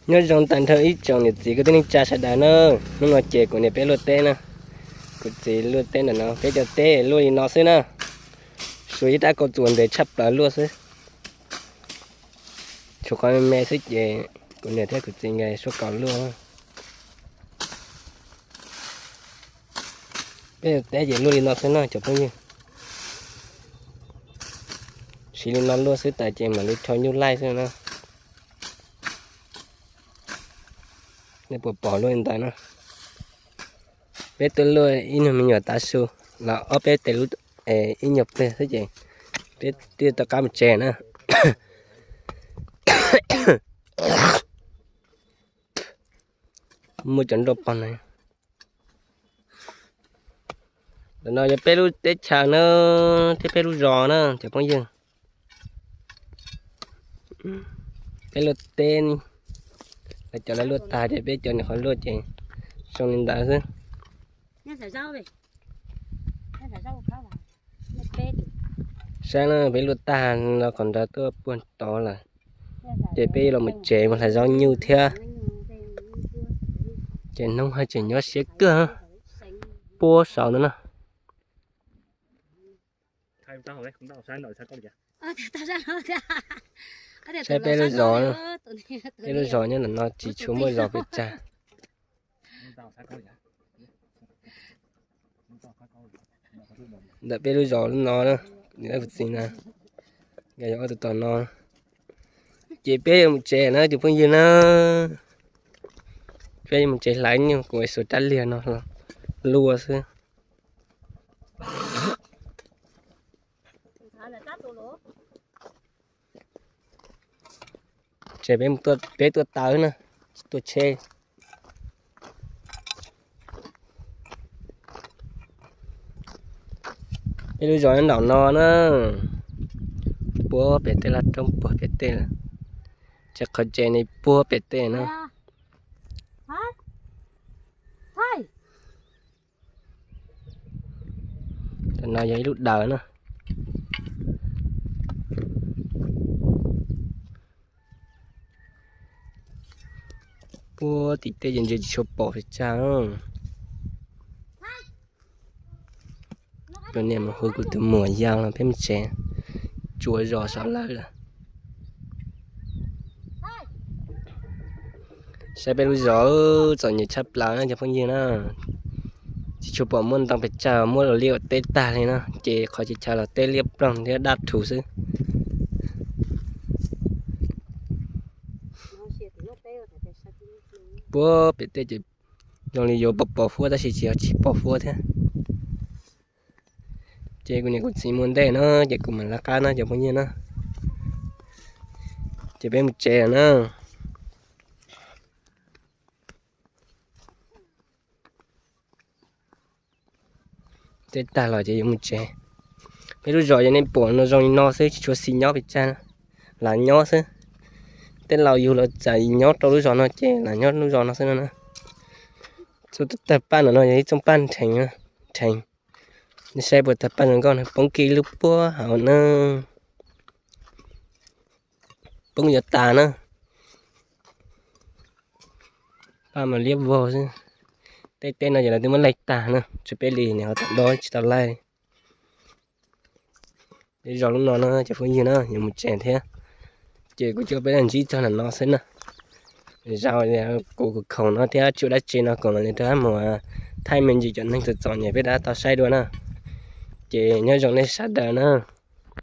Nyob zoo tag nrho ib tsoom niam txiv kwv tij neej tsa sawv daws na. Hnub no ces kuv niam peb luaj teb na. Kuv txiv luaj teb ntawm no, peb cov teb luaj li no xwb na. Suav ib rab kauj txuas ntev tshaj plaws luaj xwb. Tshuav qhov me me xwb ces kuv niam thiab kuv txiv nkawd suab kaus luaj. Peb teb ces luaj li no xwb no cov phooj ywg. Siv li no luaj xwb tas ces mam li rho nyuj laij xwb na. Nej puas pom luaj li ntawd na. Peb tuaj luaj ib nyuag me nyuam tav su los ob peb tes lub, ib nyuag pliag xwb ces peb twb rov qab mus tsev na. Muaj cov nroj pog na. Ntawm no yog peb lub teb chaws na, thiab peb lub zos na cov phooj ywg. Peb luaj teb, lawv cov lawv luaj tag ces peb cov nyuam qhuav luaj ces zoo li ntawd xwb. Saib na, peb luaj tag los qhov nrad tuaj puag tod lawm, ces peb los mus tsev mus hlais zaub nyuj thiab. Ces hnub no tseem nyob siab kawg, puag saud no na. Saib peb lub zos, peb lub zos nyob ntawm no tsis tshua muaj zos pes tsawg. Ntawm peb lub zos lub no, niam kuv txiv na, nkawd yog ob tug tom no. Ces peb yuav mus tsev na cov phooj ywg na. Peb yuav mus tsev hlais nyuj, kuv xuas rab liag no luaj xwb. Ces peb tuaj taw na, tsis tuaj tsheb. Peb lub zos nyob nraum no na, puag pem tej laj roob puag pem tej lawm, ces qhov tsev ne puag pem tej na. Tam no yog ib lub dawm na. Puag tim tej ces ntsia tsis tshua pom pes tsawg. Tus niam mus hu kuv tus muam yau los peb mus tsev, tsuas zos saum lawv lawm. Saib peb lub zos txom nyem tshaj plaws na cov phooj ywg na. Tsis tshua pom muaj ntoo pes tsawg, muaj luam liaj ua teb tag li na, ces qhov tsis chaw los teb liab ploog thiab daj rhuv xwb. Puag pem tej ces zoo li yuav pom pom huab tab sis tsis yog tsis pom huab thiab. Ces kuv niam kuv txiv mus ntej no ces kuv mam lawv qab na cov phooj ywg na. Ces peb mus tsev lawm na. Teb tag los ces yuav mus tsev. Peb lub zos yog nej pom no zoo li no xwb, tsis tshua xis nyob pes tsawg, lam nyob xwb. Tej laus yug los txawm nyob rau lub zos no ces lam nyob lub zos no xwb no na. Txoj tawg paj no yog ib txoj paj nrheev, nrheev. Nej saib puas tawg paj zoo nkauj na, poob kiag lub puag hauv na. Poob yuav tas na. Paj mas liab vog xwb. Tej teb no ces lawv twb muab laij tag na, tsuas peb li niam ho tom dob tsis tau laij li. Peb zos lub no na cov phooj ywg na, yuav mus tsev thiab. Ces kuv coj peb los ntsib txog ntawm no xwb na. Zaum kuv kuv khoom no thiab tsis ua dab tsi no kuv mam li rov qab mus thaij me ntsis cov neeg txom txom nyem peb rov qab tau saib dua na. Ces nyob zoo nej sawv daws na.